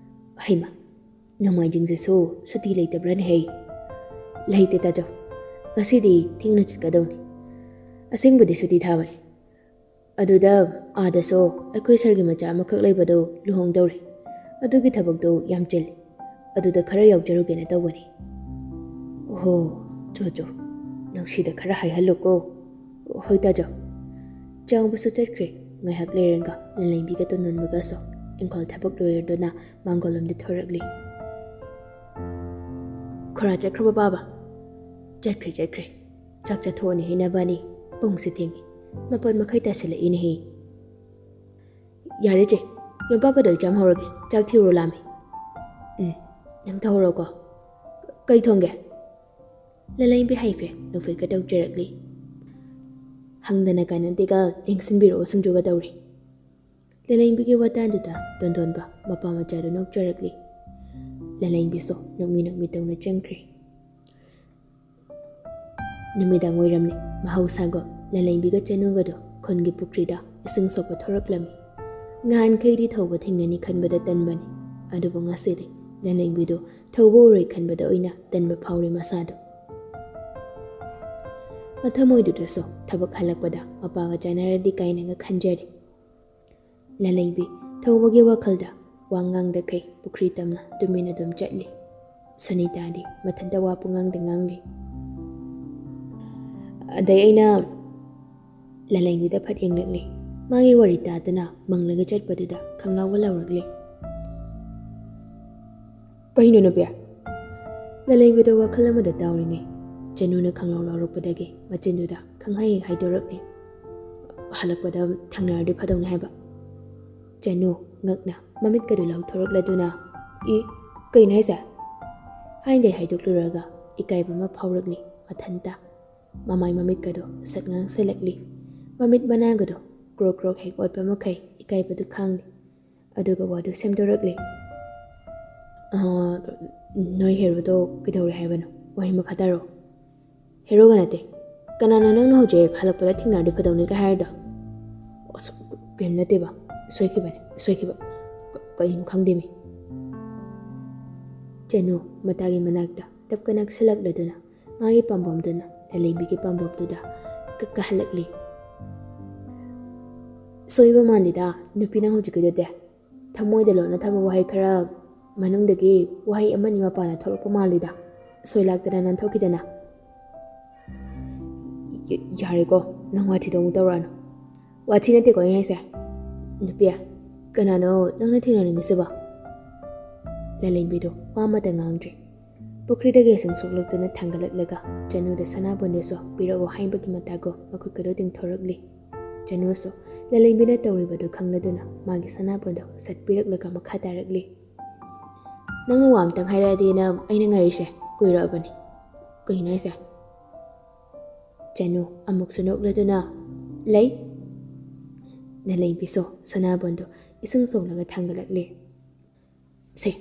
ꯍꯩꯃꯥ, ꯅꯣꯡꯃꯥꯏꯖꯤꯡꯁꯤꯁꯨ ꯁꯨꯇꯤ ꯂꯩꯇꯕ꯭ꯔꯥꯅꯦ ꯍꯩ? ꯂꯩꯇꯦ ꯇꯥꯆꯧ, ꯉꯁꯤꯗꯤ ꯊꯦꯡꯅ ꯆꯠꯀꯗꯧꯅꯤ꯫ ꯑꯁꯦꯡꯕꯗꯤ ꯁꯨꯇꯤ ꯊꯥꯕꯅꯤ꯫ ꯑꯗꯨꯗ ꯑꯥꯗꯁꯨ ꯑꯩꯈꯣꯏ ꯁꯥꯔꯒꯤ ꯃꯆꯥ ꯑꯃꯈꯛ ꯂꯩꯕꯗꯨ ꯂꯨꯍꯣꯡꯗꯧꯔꯦ꯫ ꯑꯗꯨꯒꯤ ꯊꯕꯛꯇꯨ ꯌꯥꯝ ꯆꯤꯜꯂꯤ꯫ ꯑꯗꯨꯗ ꯈꯔ ꯌꯥꯎꯖꯔꯨꯒꯦꯅ ꯇꯧꯕꯅꯤ꯫ ꯑꯣꯍꯣ, ꯆꯣ ꯆꯣ, ꯅꯨꯡꯁꯤꯗ ꯈꯔ ꯍꯥꯏꯍꯜꯂꯨꯀꯣ꯫ ꯍꯣꯏ ꯇꯥꯆꯧ꯫ ꯆꯥꯎꯕꯁꯨ ꯆꯠꯈ꯭ꯔꯦ꯫ ꯉꯥꯏꯍꯥꯛ ꯂꯩꯔꯒ ꯂꯂꯩꯕꯤꯒ ꯇꯣꯟꯗꯣꯟꯕꯒꯁꯨ꯫ ꯏꯪꯈꯣꯜ ꯊꯕꯛ ꯂꯣꯏꯔꯗꯨꯅ ꯃꯥꯡꯒꯣꯜ ꯂꯣꯝꯗ ꯊꯣꯔꯛꯂꯤ꯫ "ꯈꯨꯔꯥ ꯆꯠꯈ꯭ꯔꯕ ꯄꯥꯕ?" "ꯆꯠꯈ꯭ꯔꯦ, ꯆꯠꯈ꯭ꯔꯦ꯫ ꯆꯥꯛ ꯆꯥꯊꯣꯛꯑꯅꯤ ꯍꯥꯏꯅꯕꯅꯤ꯫ ꯄꯨꯡꯁꯦ ꯊꯦꯡꯉꯤ꯫ ꯃꯥꯄꯟ ꯃꯈꯥꯏ ꯇꯥꯁꯤꯜꯂꯛꯏꯅꯦꯍꯦ꯫" "ꯌꯥꯔꯦ ꯆꯦ, ꯌꯣꯝꯄꯥꯛꯀꯗꯣ ꯑꯩ ꯆꯥꯝꯍꯧꯔꯒꯦ꯫ ꯆꯥꯛ ꯊꯤꯔꯨꯔꯣ ꯂꯥꯝꯃꯦ꯫" "ꯎꯝ, ꯅꯪ ꯊꯧꯍꯧꯔꯣꯀꯣ꯫" "ꯀꯩ ꯊꯣꯡꯒꯦ?" ꯂꯂꯩꯕꯤ ꯍꯥꯏꯐꯦ ꯅꯣꯛꯐꯦꯠꯀ ꯇꯧꯖꯔꯛꯂꯤ꯫ "ꯍꯪꯗꯅ ꯀꯥꯟꯅꯗꯦꯒ ꯂꯦꯡꯁꯤꯟꯕꯤꯔꯛꯑꯣ ꯁꯤꯡꯖꯨꯒ ꯇꯧꯔꯤ꯫" ꯂꯂꯩꯕꯤꯒꯤ ꯋꯥꯇꯥꯗꯨꯗ ꯇꯣꯟꯗꯣꯟꯕ ꯃꯄꯥ ꯃꯆꯥꯗꯨ ꯅꯣꯛꯆꯔꯛꯂꯤ꯫ ꯂꯂꯩꯕꯤꯁꯨ ꯅꯣꯛꯃꯤ ꯅꯣꯛꯃꯤ ꯇꯧꯅ ꯆꯪꯈ꯭ꯔꯦ꯫ ꯅꯨꯃꯤꯗꯥꯡ ꯑꯣꯏꯔꯝꯂꯤ꯫ ꯃꯍꯧꯁꯥꯒ ꯂꯂꯩꯕꯤꯒ ꯆꯅꯨꯒꯗꯣ ꯈꯨꯟꯒꯤ ꯄꯨꯈ꯭ꯔꯤꯗ ꯏꯁꯤꯡ ꯁꯣꯛꯄ ꯊꯣꯔꯛꯂꯝꯃꯤ꯫ ꯉꯍꯥꯟꯈꯩꯗꯤ ꯊꯧꯕ ꯊꯦꯡꯅꯅꯤ ꯈꯟꯕꯗ ꯇꯟꯕꯅꯤ, ꯑꯗꯨꯕꯨ ꯉꯁꯤꯗꯤ ꯂꯂꯩꯕꯤꯗꯨ ꯊꯧꯕ ꯎꯔꯣꯏ ꯈꯟꯕꯗ ꯑꯣꯏꯅ ꯇꯟꯕ ꯐꯥꯎꯔꯤ ꯃꯁꯥꯗꯣ꯫ ꯃꯊꯃꯣꯏꯗꯨꯗꯁꯨ ꯊꯕꯛ ꯍꯜꯂꯛꯄꯗ ꯃꯄꯥꯒ ꯆꯥꯟꯅꯔꯗꯤ ꯀꯥꯏꯅꯒ ꯈꯟꯖꯔꯤ꯫ ꯂꯂꯩꯕꯤ ꯊꯧꯕꯒꯤ ꯋꯥꯈꯜꯗ ꯋꯥ ꯉꯥꯡꯗꯈꯩ ꯄꯨꯈ꯭ꯔꯤ ꯇꯝꯅ ꯇꯨꯃꯤꯟ ꯑꯗꯨꯝ ꯆꯠꯂꯤ꯫ ꯁꯨꯅꯤꯇꯥꯗꯤ ꯃꯊꯟꯇ ꯋꯥ ꯄꯨꯡꯉꯥꯡꯗ ꯉꯥꯡꯂꯤ꯫ ꯑꯗꯩ ꯑꯩꯅ ꯂꯂꯩꯕꯤꯗ ꯐꯠ ꯌꯦꯡꯂꯛꯂꯤ꯫ ꯃꯥꯒꯤ ꯋꯥꯔꯤ ꯇꯥꯗꯅ ꯃꯪꯂꯒ ꯆꯠꯄꯗꯨꯗ ꯈꯪꯂꯥꯎꯕ ꯂꯥꯎꯔꯛꯂꯤ꯫ "ꯀꯩꯅꯣ ꯅꯨꯄꯤ?" ꯂꯂꯩꯕꯤꯗ ꯋꯥꯈꯜ ꯑꯃꯗ ꯇꯥꯎꯔꯤꯉꯩ ꯆꯅꯨꯅ ꯈꯪꯂꯥꯎ ꯂꯥꯎꯔꯛꯄꯗꯒꯤ ꯃꯆꯤꯟꯗꯨꯗ ꯈꯪꯍꯥꯏ ꯍꯦꯛ ꯍꯥꯏꯗꯣꯔꯛꯂꯤ꯫ "ꯍꯜꯂꯛꯄꯗ ꯊꯦꯡꯅꯔꯗꯤ ꯐꯗꯧꯅꯤ ꯍꯥꯏꯕ꯫" ꯆꯅꯨ ꯉꯛꯅ ꯃꯃꯤꯠꯀꯗꯨ ꯂꯥꯎꯊꯣꯔꯛꯂꯗꯨꯅ, "ꯏ, ꯀꯩꯅꯣ ꯍꯥꯏꯁꯦ?" ꯍꯥꯏꯅ ꯍꯥꯏꯗꯣꯛꯂꯨꯔꯒ ꯏꯀꯥꯏꯕ ꯑꯃ ꯐꯥꯎꯔꯛꯂꯤ ꯃꯊꯟꯇ꯫ ꯃꯃꯥꯏ ꯃꯃꯤꯠꯀꯗꯨ ꯁꯠ ꯉꯥꯡꯁꯤꯜꯂꯛꯂꯤ꯫ ꯃꯃꯤꯠ ꯃꯅꯥꯒꯗꯨ ꯀ꯭ꯔꯣꯛ ꯀ꯭ꯔꯣꯛ ꯍꯦꯛ ꯑꯣꯠꯄ ꯃꯈꯩ ꯏꯀꯥꯏꯕꯗꯨ ꯈꯥꯡꯂꯤ꯫ ꯑꯗꯨꯒ ꯋꯥꯗꯨ ꯁꯦꯝꯗꯣꯔꯛꯂꯤ꯫ "ꯑꯥ, ꯅꯣꯏ ꯍꯦꯔꯣꯗꯣ ꯀꯩꯗꯧꯔꯦ ꯍꯥꯏꯕꯅꯣ? ꯋꯥꯔꯤ ꯃꯈꯥ ꯇꯥꯔꯣ꯫" "ꯍꯦꯔꯣꯒ ꯅꯠꯇꯦ꯫ ꯀꯅꯥꯅꯣ ꯅꯪꯅ ꯍꯧꯖꯤꯛ ꯍꯜꯂꯛꯄꯗ ꯊꯦꯡꯅꯔꯗꯤ ꯐꯗꯧꯅꯤꯒ ꯍꯥꯏꯔꯤꯗꯣ?" "ꯑꯁ, ꯀꯩꯝ ꯅꯠꯇꯦꯕ꯫ ꯁꯣꯏꯈꯤꯕꯅꯦ, ꯁꯣꯏꯈꯤꯕ꯫ ꯀ-, ꯀꯩꯅꯣ ꯈꯪꯗꯦꯃꯤ꯫" ꯆꯅꯨ ꯃꯇꯥꯒꯤ ꯃꯅꯥꯛꯇ ꯇꯞꯀ ꯅꯛꯁꯤꯜꯂꯛꯂꯗꯨꯅ ꯃꯥꯒꯤ ꯄꯥꯝꯕꯣꯝꯗꯨꯅ ꯂꯂꯩꯕꯤꯒꯤ ꯄꯥꯝꯕꯣꯝꯗꯨꯗ ꯀꯛꯀ ꯍꯜꯂꯛꯂꯤ꯫ "ꯁꯣꯏꯕ ꯃꯥꯜꯂꯤꯗ, ꯅꯨꯄꯤ ꯅꯪ ꯍꯧꯖꯤꯛꯀꯤꯗꯨꯗꯤ꯫ ꯊꯃꯣꯏꯗ ꯂꯣꯠꯅ ꯊꯝꯕ ꯋꯥꯍꯩ ꯈꯔ ꯃꯅꯨꯡꯗꯒꯤ ꯋꯥꯍꯩ ꯑꯃꯅꯤ ꯃꯄꯥꯟꯗ ꯊꯣꯛꯂꯛꯄ ꯃꯥꯜꯂꯤꯗ꯫ ꯁꯣꯏ ꯂꯥꯛꯇꯅ ꯅꯥꯟꯊꯣꯛꯈꯤꯗꯅ꯫" "ꯌꯥ-, ꯌꯥꯔꯦꯀꯣ, ꯅꯪ ꯋꯥꯊꯤꯗꯣ ꯑꯃꯨꯛ ꯇꯧꯔꯛꯑꯅꯨ꯫" "ꯋꯥꯊꯤ ꯅꯠꯇꯦꯀꯣ ꯑꯩ ꯍꯥꯏꯁꯦ꯫ ꯅꯨꯄꯤ, "ꯀꯅꯥꯅꯣ ꯅꯪꯅ ꯊꯦꯡꯅꯅꯤꯡꯉꯤꯁꯤꯕꯣ?" ꯂꯂꯦꯝꯕꯤꯗꯣ ꯋꯥ ꯑꯃꯠꯇ ꯉꯥꯡꯗ꯭ꯔꯦ꯫ ꯄꯨꯈ꯭ꯔꯤꯗꯒꯤ ꯏꯁꯤꯡ ꯁꯣꯛꯂꯛꯇꯨꯅ ꯊꯥꯡꯒꯠꯂꯛꯂꯒ ꯆꯅꯨꯗ ꯁꯅꯥꯕꯨꯟꯗꯨꯁꯨ ꯄꯤꯔꯛꯑꯣ ꯍꯥꯏꯕꯒꯤ ꯃꯇꯥꯒꯨꯝ ꯃꯈꯨꯠꯀꯗꯣ ꯇꯤꯡꯊꯣꯔꯛꯂꯤ꯫ ꯆꯅꯨꯁꯨ ꯂꯂꯦꯝꯕꯤꯅ ꯇꯧꯔꯤꯕꯗꯨ ꯈꯪꯂꯗꯨꯅ ꯃꯥꯒꯤ ꯁꯅꯥꯕꯨꯟꯗꯣ ꯁꯠ ꯄꯤꯔꯛꯂꯒ ꯃꯈꯥ ꯇꯥꯔꯛꯂꯤ꯫ "ꯅꯪꯅ ꯋꯥ ꯑꯝꯇꯪ ꯍꯥꯏꯔꯛꯑꯗꯤꯅ ꯑꯩꯅ ꯉꯥꯏꯔꯤꯁꯦ ꯀꯨꯏꯔꯛꯑꯕꯅꯤ꯫ ꯀꯩꯅꯣ ꯍꯥꯏꯁꯦ?" ꯆꯅꯨ ꯑꯃꯨꯛꯁꯨ ꯅꯣꯛꯂꯗꯨꯅ, "ꯂꯩ꯫" ꯂꯂꯦꯝꯕꯤꯁꯨ ꯁꯅꯥꯕꯨꯟꯗꯣ ꯏꯁꯤꯡ ꯁꯣꯛꯂꯒ ꯊꯥꯡꯒꯠꯂꯛꯂꯤ꯫ "ꯁꯦ,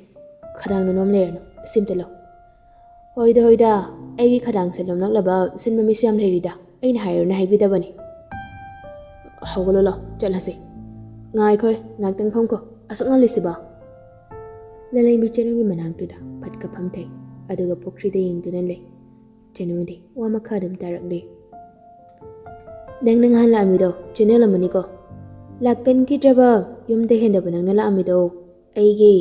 ꯈꯗꯥꯡꯗ ꯅꯣꯝ ꯂꯩꯔꯅꯨ, ꯁꯤꯝꯇ ꯂꯧ꯫" "ꯍꯣꯏꯗ, ꯍꯣꯏꯗ, ꯑꯩꯒꯤ ꯈꯗꯥꯡꯁꯦ ꯅꯣꯝꯂꯛꯅꯕ ꯁꯤꯟꯕ ꯃꯤꯁꯨ ꯌꯥꯝ ꯂꯩꯔꯤꯗ, ꯑꯩꯅ ꯍꯥꯏꯔꯨꯅ ꯍꯥꯏꯕꯤꯗꯕꯅꯤ꯫ ꯍꯧꯒꯠꯂꯣ, ꯂꯥꯎ, ꯆꯠꯂꯁꯦ꯫" "ꯉꯥꯏꯈꯣ, ꯉꯥꯛꯇꯪ ꯐꯝꯈꯣ, ꯑꯁꯨꯛ ꯉꯜꯂꯤꯁꯤꯕꯣ?" ꯂꯂꯦꯝꯕꯤ ꯆꯅꯨꯒꯤ ꯃꯅꯥꯛꯇꯨꯗ ꯐꯠꯀ ꯐꯝꯊꯩ, ꯑꯗꯨꯒ ꯄꯨꯈ꯭ꯔꯤꯗ ꯌꯦꯡꯗꯨꯅ ꯂꯩ꯫ ꯆꯅꯨꯗꯤ ꯋꯥ ꯃꯈꯥ ꯑꯗꯨꯝ ꯇꯥꯔꯛꯂꯤ꯫ "ꯅꯪꯅ ꯉꯍꯥꯟ ꯂꯥꯛꯑꯝꯃꯤꯗꯣ ꯆꯦꯅꯦꯜ ꯑꯃꯅꯤꯀꯣ? ꯂꯥꯛꯀꯟꯈꯤꯗ꯭ꯔꯕ ꯌꯨꯝꯗ ꯍꯦꯟꯗꯕ ꯅꯪꯅ ꯂꯥꯛꯑꯝꯃꯤꯗꯣ ꯑꯩꯒꯤ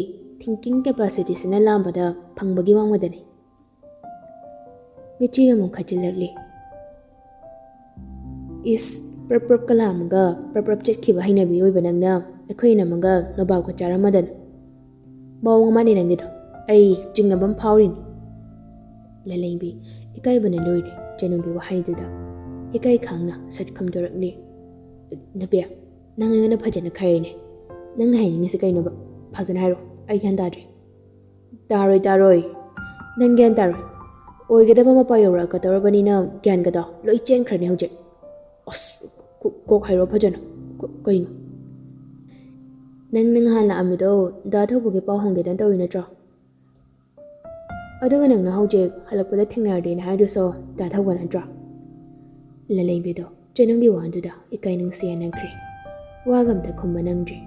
thinking capacityꯁꯤꯅ ꯂꯥꯝꯕꯗ ꯐꯪꯕꯒꯤ ꯋꯥꯡꯃꯗꯅꯤ꯫" ꯃꯤꯠꯆꯤ ꯑꯃꯨꯛ ꯈꯠꯆꯤꯜꯂꯛꯂꯤ꯫ "ꯏꯁ, ꯄ꯭ꯔꯞ ꯄ꯭ꯔꯞꯀ ꯂꯥꯝꯃꯒ ꯄ꯭ꯔꯞ ꯄ꯭ꯔꯞ ꯆꯠꯈꯤꯕ ꯍꯩꯅꯕꯤ ꯑꯣꯏꯕ ꯅꯪꯅ ꯑꯩꯈꯣꯏ ꯏꯅꯝꯃꯒ ꯅꯣꯕꯥꯞꯀ ꯆꯥꯔꯝꯃꯗꯅ꯫ ꯃꯑꯣꯡ ꯑꯃꯅꯤ ꯅꯪꯒꯤꯗꯣ, ꯑꯩ ꯆꯤꯡꯅꯕ ꯑꯃ ꯐꯥꯎꯔꯤꯅꯤ꯫" ꯂꯂꯦꯝꯕꯤ ꯏꯀꯥꯏꯕꯅ ꯂꯣꯏꯔꯦ ꯆꯅꯨꯒꯤ ꯋꯥꯍꯩꯗꯨꯗ꯫ ꯏꯀꯥꯏ ꯈꯥꯡꯅ ꯁꯠ ꯈꯨꯝꯗꯣꯔꯛꯂꯤ꯫ "ꯅꯨꯄꯤ, ꯅꯪ ꯑꯩꯉꯣꯟꯗ ꯐꯖꯅ ꯈꯥꯏꯔꯤꯅꯦ꯫ ꯅꯪꯅ ꯍꯥꯏꯅꯤꯡꯉꯤꯁꯤ ꯀꯩꯅꯣꯕ? ꯐꯖꯅ ꯍꯥꯏꯔꯣ, ꯑꯩ ꯒ꯭ꯌꯥꯟ ꯇꯥꯗ꯭ꯔꯦ꯫" "ꯇꯥꯔꯣꯏ, ꯇꯥꯔꯣꯏ꯫ ꯅꯪ ꯒ꯭ꯌꯥꯟ ꯇꯥꯔꯣꯏ꯫ ꯑꯣꯏꯒꯗꯕ ꯃꯄꯥ ꯌꯧꯔꯛꯀꯗꯧꯔꯕꯅꯤꯅ ꯒ꯭ꯌꯥꯟꯒꯗꯣ ꯂꯣꯏ ꯆꯦꯟꯈ꯭ꯔꯅꯤ ꯍꯧꯖꯤꯛ꯫" "ꯑꯁ, ꯀꯣ-, ꯀꯣꯛ ꯍꯥꯏꯔꯣ ꯐꯖꯅ꯫ ꯀꯣ-, ꯀꯩꯅꯣ?" "ꯅꯪ, ꯅꯪ ꯅꯍꯥꯟ ꯂꯥꯛꯑꯝꯃꯤꯗꯣ ꯗꯥ ꯊꯧꯕꯒꯤ ꯄꯥꯎ ꯍꯪꯒꯦꯗꯅ ꯇꯧꯔꯤ ꯅꯠꯇ꯭ꯔꯣ? ꯑꯗꯨꯒ ꯅꯪꯅ ꯍꯧꯖꯤꯛ ꯍꯜꯂꯛꯄꯗ ꯊꯦꯡꯅꯔꯗꯤꯅ ꯍꯥꯏꯗꯨꯁꯨ ꯗꯥ ꯊꯧꯕ ꯅꯠꯇ꯭ꯔꯣ?" ꯂꯂꯩꯕꯤꯗꯣ ꯆꯅꯨꯒꯤ ꯋꯥꯗꯨꯗ ꯏꯀꯥꯏ ꯅꯨꯡꯁꯤ ꯌꯥꯅꯈ꯭ꯔꯦ꯫ ꯋꯥꯒ ꯑꯝꯇ ꯈꯨꯝꯕ ꯅꯪꯗ꯭ꯔꯦ꯫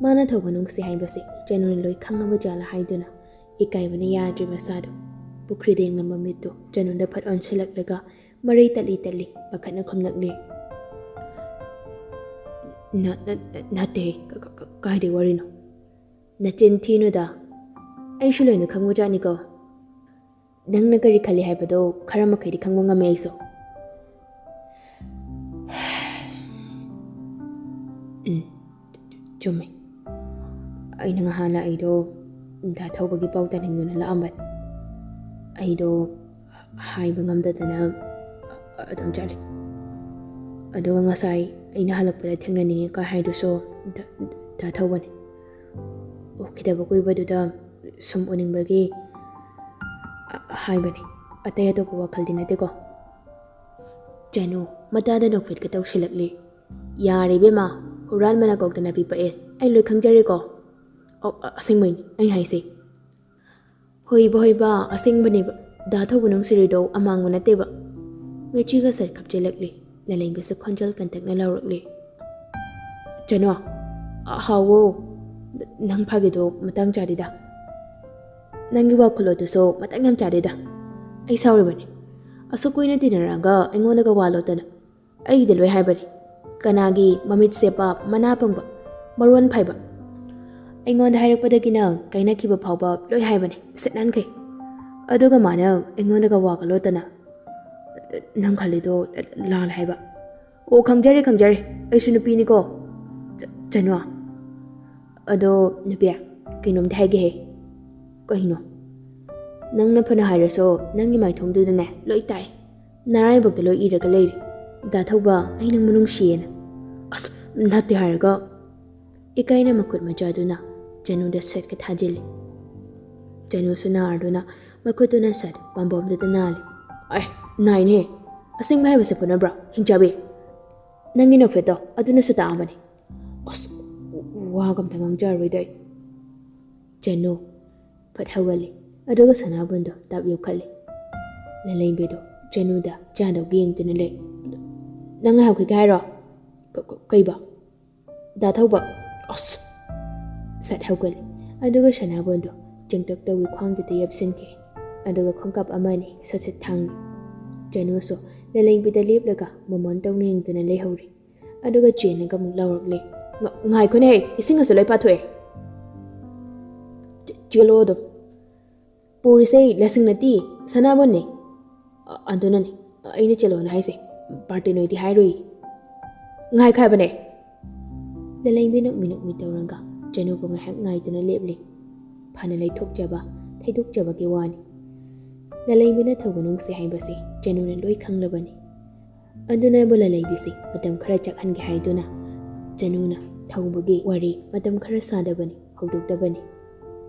ꯃꯥꯅ ꯊꯧꯕ ꯅꯨꯡꯁꯤ ꯍꯥꯏꯕꯁꯦ ꯆꯅꯨꯅ ꯂꯣꯏ ꯈꯪꯉꯕ ꯖꯥꯠꯂ ꯍꯥꯏꯗꯨꯅ ꯏꯀꯥꯏꯕꯅ ꯌꯥꯗ꯭ꯔꯦ ꯃꯁꯥꯗꯣ꯫ ꯄꯨꯈ꯭ꯔꯤꯗ ꯌꯦꯡꯂꯝꯕ ꯃꯤꯠꯇꯨ ꯆꯅꯨꯗ ꯐꯠ ꯑꯣꯟꯁꯤꯜꯂꯛꯂꯒ ꯃꯔꯩ ꯇꯠꯂꯤ ꯇꯠꯂꯤ ꯄꯥꯈꯠꯅ ꯈꯨꯝꯂꯛꯂꯦ꯫ "ꯅ-, ꯅ-, ꯅ-, ꯅꯠꯇꯦ, ꯀ-, ꯀ-, ꯀ-, ꯀꯥꯏꯗꯩ ꯋꯥꯔꯤꯅꯣ?" "ꯅꯆꯤꯟ ꯊꯤꯅꯨꯗ, ꯑꯩꯁꯨ ꯂꯣꯏꯅ ꯈꯪꯕꯖꯥꯠꯅꯤꯀꯣ꯫ ꯅꯪꯅ ꯀꯔꯤ ꯈꯜꯂꯤ ꯍꯥꯏꯕꯗꯣ ꯈꯔ ꯃꯈꯩꯗꯤ ꯈꯪꯕ ꯉꯝꯃꯦ ꯑꯩꯁꯨ꯫" "ꯎꯝ, ꯆꯨꯝꯃꯦ꯫ ꯑꯩꯅ ꯉꯍꯥꯟꯅ ꯑꯩꯗꯣ ꯗꯥ ꯊꯧꯕꯒꯤ ꯄꯥꯎ ꯇꯥꯅꯤꯡꯗꯨꯅ ꯂꯥꯛꯑꯝꯕꯅꯤ꯫ ꯑꯩꯗꯣ ꯍꯥꯏꯕ ꯉꯝꯗꯗꯅ ꯑꯗꯨꯝ ꯆꯠꯂꯤ꯫ ꯑꯗꯨꯒ ꯉꯁꯥꯏ ꯑꯩꯅ ꯍꯜꯂꯛꯄꯗ ꯊꯦꯡꯅꯅꯤꯡꯉꯦ ꯀꯥꯏ ꯍꯥꯏꯗꯨꯁꯨ ꯗꯥ, ꯗꯥ ꯊꯧꯕꯅꯤ꯫ ꯎꯈꯤꯗꯕ ꯀꯨꯏꯕꯗꯨꯗ ꯁꯨꯝ ꯎꯅꯤꯡꯕꯒꯤ ꯍꯥꯏꯕꯅꯤ꯫ ꯑꯇꯩ ꯑꯇꯣꯞꯄ ꯋꯥꯈꯜꯗꯤ ꯅꯠꯇꯦꯀꯣ꯫ ꯆꯅꯨ ꯃꯇꯥꯗ ꯅꯣꯛꯐꯦꯠꯀ ꯇꯧꯁꯤꯜꯂꯛꯂꯤ꯫ "ꯌꯥꯔꯦ ꯏꯕꯦꯝꯃ, ꯍꯨꯔꯥꯟꯕꯅ ꯀꯣꯛꯇ ꯅꯥꯄꯤ ꯄꯛꯑꯦ꯫ ꯑꯩ ꯂꯣꯏ ꯈꯪꯖꯔꯦꯀꯣ꯫ ꯑꯣ, ꯑ-, ꯑꯁꯦꯡꯕꯩꯅꯤ ꯑꯩ ꯍꯥꯏꯁꯦ꯫" "ꯍꯣꯏꯕ, ꯍꯣꯏꯕ, ꯑꯁꯦꯡꯕꯅꯦꯕ꯫ ꯗꯥ ꯊꯧꯕ ꯅꯨꯡꯁꯤꯔꯤꯗꯣ ꯑꯃꯥꯡꯕ ꯅꯠꯇꯦꯕ꯫" ꯃꯦꯆꯤꯒ ꯁꯠ ꯈꯞꯆꯤꯜꯂꯛꯂꯤ꯫ ꯂꯂꯩꯕꯤꯁꯨ ꯈꯣꯟꯖꯦꯜ ꯀꯟꯇꯛꯅ ꯂꯥꯎꯔꯛꯂꯤ꯫ "ꯆꯅꯨ, ꯑ, ꯍꯥꯎꯋꯣ꯫ ꯅꯪ ꯐꯥꯒꯤꯗꯣ ꯃꯇꯥꯡ ꯆꯥꯗꯦꯗ꯫ ꯅꯪꯒꯤ ꯋꯥꯈꯜꯂꯣꯟꯗꯨꯁꯨ ꯃꯇꯥꯡ ꯌꯥꯝ ꯆꯥꯗꯦꯗ꯫ ꯑꯩ ꯁꯥꯎꯔꯤꯕꯅꯤ꯫ ꯑꯁꯨꯛ ꯀꯨꯏꯅ ꯇꯤꯟꯅꯔꯛꯑꯒ ꯑꯩꯉꯣꯟꯗꯒ ꯋꯥ ꯂꯣꯠꯇꯅ꯫ ꯑꯩꯒꯤꯗꯤ ꯂꯣꯏ ꯍꯥꯏꯕꯅꯤ꯫ ꯀꯅꯥꯒꯤ ꯃꯃꯤꯠ ꯁꯦꯞꯄ, ꯃꯅꯥ ꯄꯪꯕ, ꯃꯔꯣꯟ ꯐꯩꯕ꯫ ꯑꯩꯉꯣꯟꯗ ꯍꯥꯏꯔꯛꯄꯗꯒꯤꯅ ꯀꯥꯏꯅꯈꯤꯕ ꯐꯥꯎꯕ ꯂꯣꯏ ꯍꯥꯏꯕꯅꯤ, ꯁꯤꯠ ꯅꯥꯟꯈꯩ꯫ ꯑꯗꯨꯒ ꯃꯥꯅ ꯑꯩꯉꯣꯟꯗꯒ ꯋꯥꯒ ꯂꯣꯠꯇꯅ꯫ ꯅꯪ ꯈꯜꯂꯤꯗꯣ ꯂꯥꯜꯂꯦ ꯍꯥꯏꯕ꯫" "ꯑꯣ, ꯈꯪꯖꯔꯦ, ꯈꯪꯖꯔꯦ꯫ ꯑꯩꯁꯨ ꯅꯨꯄꯤꯅꯤꯀꯣ꯫ ꯆ-, ꯆꯅꯨ꯫ ꯑꯗꯣ ꯅꯨꯄꯤ, ꯀꯩꯅꯣꯝꯗꯤ ꯍꯥꯏꯒꯦꯍꯦ꯫" "ꯀꯩꯅꯣ?" "ꯅꯪꯅ ꯐꯅ ꯍꯥꯏꯔꯁꯨ ꯅꯪꯒꯤ ꯃꯥꯏꯊꯣꯡꯗꯨꯗꯅꯦ ꯂꯣꯏ ꯇꯥꯏ꯫ ꯅꯔꯥꯏꯕꯛꯇ ꯂꯣꯏ ꯏꯔꯒ ꯂꯩꯔꯦ꯫ ꯗꯥ ꯊꯧꯕ, ꯑꯩ ꯅꯪꯕꯨ ꯅꯨꯡꯁꯤꯌꯦꯅ꯫" "ꯑꯁ, ꯅꯠꯇꯦ ꯍꯥꯏꯔꯒ꯫" ꯏꯀꯥꯏꯅ ꯃꯈꯨꯠ ꯃꯆꯥꯗꯨꯅ ꯆꯅꯨꯗ ꯁꯠꯀ ꯊꯥꯖꯤꯜꯂꯤ꯫ ꯆꯅꯨꯁꯨ ꯅꯥꯔꯗꯨꯅ ꯃꯈꯨꯠꯇꯨꯅ ꯁꯠ ꯄꯥꯝꯕꯣꯝꯗꯨꯗ ꯅꯥꯜꯂꯤ꯫ "ꯑꯦ, ꯅꯥꯏꯅꯦ꯫ ꯑꯁꯦꯡꯕ ꯍꯥꯏꯕꯁꯦ ꯐꯨꯅꯕ꯭ꯔꯣ, ꯍꯤꯡꯆꯥꯕꯤ? ꯅꯪꯒꯤ ꯅꯣꯛꯐꯦꯠꯇꯣ ꯑꯗꯨꯅꯁꯨ ꯇꯥꯛꯑꯝꯕꯅꯤ꯫" "ꯑꯁ, ꯋꯥꯒ ꯑꯝꯇ ꯉꯥꯡꯖꯔꯔꯣꯏꯗ ꯑꯩ꯫" ꯆꯅꯨ ꯐꯠ ꯍꯧꯒꯠꯂꯤ꯫ ꯑꯗꯨꯒ ꯁꯅꯥꯕꯨꯟꯗꯣ ꯇꯞ ꯌꯣꯛꯈꯠꯂꯤ꯫ ꯂꯂꯩꯕꯤꯗꯣ ꯆꯅꯨꯗ ꯆꯥꯗꯧꯒꯤ ꯌꯦꯡꯗꯨꯅ ꯂꯩ꯫ "ꯅꯪ ꯉꯥꯏꯍꯥꯛꯈꯤꯒꯦ ꯍꯥꯏꯔꯣ?" "ꯀ-, ꯀ-, ꯀꯩꯕ?" "ꯗꯥ ꯊꯧꯕ꯫" "ꯑꯁ!" ꯁꯠ ꯍꯧꯒꯠꯂꯤ꯫ ꯑꯗꯨꯒ ꯁꯅꯥꯕꯨꯟꯗꯣ ꯆꯦꯡꯇꯛ ꯇꯧꯏ ꯈ꯭ꯋꯥꯡꯗꯨꯗ ꯌꯦꯞꯁꯤꯟꯈꯤ꯫ ꯑꯗꯨꯒ ꯈꯣꯡꯀꯥꯞ ꯑꯃ ꯑꯅꯤ ꯁꯠ ꯁꯠ ꯊꯥꯡꯉꯤ꯫ ꯆꯅꯨꯁꯨ ꯂꯂꯩꯕꯤꯗ ꯂꯦꯞꯂꯒ ꯃꯃꯣꯟ ꯇꯧꯅ ꯌꯦꯡꯗꯨꯅ ꯂꯩꯍꯧꯔꯤ꯫ ꯑꯗꯨꯒ ꯆꯦꯜꯂꯒ ꯑꯃꯨꯛ ꯂꯥꯎꯔꯛꯂꯦ꯫ "ꯉ-, ꯉꯥꯏꯈꯣꯅꯦ, ꯏꯁꯤꯡ ꯑꯁꯨ ꯂꯣꯏ ꯄꯥꯊꯣꯛꯑꯦ꯫" "ꯆꯦ-, ꯆꯦꯜꯂꯣ ꯑꯗꯨꯝ꯫" "ꯄꯨꯔꯤꯁꯦ ꯂꯁꯤꯡ ꯅꯠꯇꯦ, ꯁꯅꯥꯕꯨꯟꯅꯦ꯫" "ꯑ-, ꯑꯗꯨꯅꯅꯦ ꯑꯩꯅ ꯆꯦꯜꯂꯣꯅ ꯍꯥꯏꯁꯦ꯫ ꯕꯥꯔꯇꯦꯟ ꯍꯣꯏꯗꯤ ꯍꯥꯏꯔꯨꯏ꯫" "ꯉꯥꯏꯈꯣ ꯍꯥꯏꯕꯅꯦ꯫" ꯂꯂꯩꯕꯤ ꯅꯣꯛꯃꯤ ꯅꯣꯛꯃꯤ ꯇꯧꯔꯒ ꯖꯅꯨꯕꯨ ꯉꯥꯏꯍꯥꯛ ꯉꯥꯏꯗꯨꯅ ꯂꯦꯞꯂꯤ꯫ ꯐꯅ ꯂꯩꯊꯣꯛꯆꯕ, ꯊꯩꯗꯣꯛꯆꯕꯒꯤ ꯋꯥꯅꯤ꯫ ꯂꯂꯩꯕꯤꯅ ꯊꯧꯕ ꯅꯨꯡꯁꯤ ꯍꯥꯏꯕꯁꯤ ꯖꯅꯨꯅ ꯂꯣꯏ ꯈꯪꯂꯕꯅꯤ꯫ ꯑꯗꯨꯅꯕꯨ ꯂꯂꯩꯕꯤꯁꯤ ꯃꯇꯝ ꯈꯔ ꯆꯠꯍꯟꯒꯦ ꯍꯥꯏꯗꯨꯅ ꯖꯅꯨꯅ ꯊꯧꯕꯒꯤ ꯋꯥꯔꯤ ꯃꯇꯝ ꯈꯔ ꯁꯥꯗꯕꯅꯤ, ꯍꯧꯗꯣꯛꯇꯕꯅꯤ꯫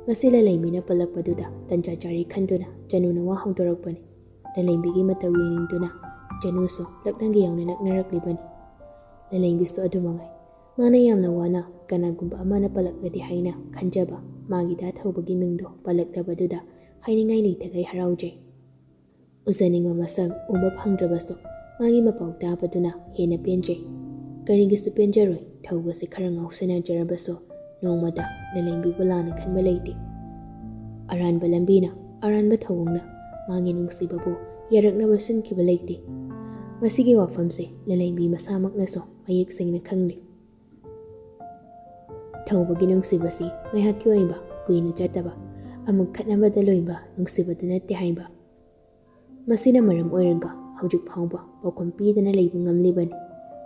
ꯉꯁꯤ ꯂꯂꯩꯕꯤꯅ ꯄꯜꯂꯛꯄꯗꯨꯗ ꯇꯟꯖꯥ ꯆꯥꯔꯤ ꯈꯟꯗꯨꯅ ꯖꯅꯨꯅ ꯋꯥ ꯍꯧꯗꯣꯔꯛꯄꯅꯤ꯫ ꯂꯂꯩꯕꯤꯒꯤ ꯃꯇꯧ ꯌꯦꯡꯅꯤꯡꯗꯨꯅ ꯖꯅꯨꯁꯨ ꯂꯛꯅꯒꯦ ꯌꯥꯎꯅ ꯂꯛꯅꯔꯛꯂꯤꯕꯅꯤ꯫ ꯂꯂꯩꯕꯤꯁꯨ ꯑꯗꯨ ꯃꯉꯥꯏ꯫ ꯃꯥꯅ ꯌꯥꯝꯅ ꯋꯥꯅ ꯀꯅꯥꯒꯨꯝꯕ ꯑꯃꯅ ꯄꯜꯂꯛꯂꯗꯤ ꯍꯥꯏꯅ ꯈꯟꯖꯕ ꯃꯥꯒꯤ ꯗꯥ ꯊꯧꯕꯒꯤ ꯃꯤꯡꯗꯣ ꯄꯜꯂꯛꯂꯕꯗꯨꯗ ꯍꯥꯏꯅꯤꯡꯉꯥꯏ ꯂꯩꯇꯈꯩ ꯍꯔꯥꯎꯖꯩ꯫ ꯎꯖꯅꯤꯡꯕ ꯃꯁꯛ ꯎꯕ ꯐꯪꯗ꯭ꯔꯕꯁꯨ ꯃꯥꯒꯤ ꯃꯄꯥꯎ ꯇꯥꯕꯗꯨꯅ ꯍꯦꯟꯅ ꯄꯦꯟꯖꯩ꯫ ꯀꯔꯤꯒꯤꯁꯨ ꯄꯦꯟꯖꯔꯣꯏ, ꯊꯧꯕꯁꯦ ꯈꯔ ꯉꯥꯎꯁꯤꯟꯅꯖꯔꯕꯁꯨ ꯅꯣꯡꯃꯗ ꯂꯂꯩꯕꯤꯕꯨ ꯂꯥꯟꯅ ꯈꯟꯕ ꯂꯩꯇꯦ꯫ ꯑꯔꯥꯟꯕ ꯂꯝꯕꯤꯅ, ꯑꯔꯥꯟꯕ ꯊꯧꯑꯣꯡꯅ ꯃꯥꯒꯤ ꯅꯨꯡꯁꯤꯕꯕꯨ ꯌꯥꯔꯛꯅꯕ ꯁꯤꯟꯈꯤꯕ ꯂꯩꯇꯦ꯫ ꯃꯁꯤꯒꯤ ꯋꯥꯐꯝꯁꯦ ꯂꯂꯩꯕꯤ ꯃꯁꯥꯃꯛꯅꯁꯨ ꯃꯌꯦꯛ ꯁꯦꯡꯅ ꯈꯪꯂꯤ꯫ ꯊꯧꯕꯒꯤ ꯅꯨꯡꯁꯤꯕꯁꯤ ꯉꯥꯏꯍꯥꯛꯀꯤ ꯑꯣꯏꯕ, ꯀꯨꯏꯅ ꯆꯠꯇꯕ, ꯑꯃꯨꯛ ꯈꯠꯅꯕꯗ ꯂꯣꯏꯕ ꯅꯨꯡꯁꯤꯕꯗꯨ ꯅꯠꯇꯦ ꯍꯥꯏꯕ꯫ ꯃꯁꯤꯅ ꯃꯔꯝ ꯑꯣꯏꯔꯒ ꯍꯧꯖꯤꯛ ꯐꯥꯎꯕ ꯄꯥꯎꯈꯨꯝ ꯄꯤꯗꯅ ꯂꯩꯕ ꯉꯝꯂꯤꯕꯅꯤ꯫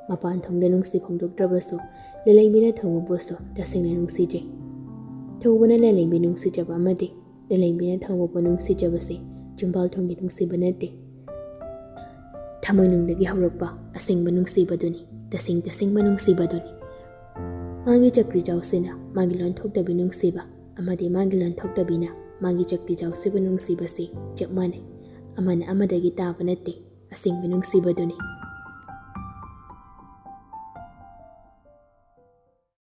ꯃꯄꯥꯟ ꯊꯣꯡꯗ ꯅꯨꯡꯁꯤ ꯐꯣꯡꯗꯣꯛꯇ꯭ꯔꯕꯁꯨ ꯂꯂꯩꯕꯤꯅ ꯊꯧꯕꯕꯨꯁꯨ ꯇꯁꯦꯡꯅ ꯅꯨꯡꯁꯤꯖꯩ꯫ ꯊꯧꯕꯅ ꯂꯂꯩꯕꯤ ꯅꯨꯡꯁꯤꯖꯕ ꯑꯃꯗꯤ ꯂꯂꯩꯕꯤꯅ ꯊꯧꯕꯕꯨ ꯅꯨꯡꯁꯤꯖꯕꯁꯤ ꯆꯤꯝꯕꯥꯜ ꯊꯣꯡꯒꯤ ꯅꯨꯡꯁꯤꯕ ꯅꯠꯇꯦ꯫ ꯊꯃꯣꯏꯅꯨꯡꯗꯒꯤ ꯍꯧꯔꯛꯄ ꯑꯁꯦꯡꯕ ꯅꯨꯡꯁꯤꯕꯗꯨꯅꯤ, ꯇꯁꯦꯡ ꯇꯁꯦꯡꯕ ꯅꯨꯡꯁꯤꯕꯗꯨꯅꯤ꯫ ꯃꯥꯒꯤ ꯆꯀ꯭ꯔꯤ ꯆꯥꯎꯁꯤꯅ ꯃꯥꯒꯤ ꯂꯣꯟꯊꯣꯛꯇꯕꯤ ꯅꯨꯡꯁꯤꯕ ꯑꯃꯗꯤ ꯃꯥꯒꯤ ꯂꯣꯟꯊꯣꯛꯇꯕꯤꯅ ꯃꯥꯒꯤ ꯆꯀ꯭ꯔꯤ ꯆꯥꯎꯁꯤꯕꯨ ꯅꯨꯡꯁꯤꯕꯁꯤ ꯆꯞ ꯃꯥꯟꯅꯩ꯫ ꯑꯃꯅ ꯑꯃꯗꯒꯤ ꯇꯥꯕ ꯅꯠꯇꯦ꯫ ꯑꯁꯦꯡꯕ ꯅꯨꯡꯁꯤꯕꯗꯨꯅꯤ꯫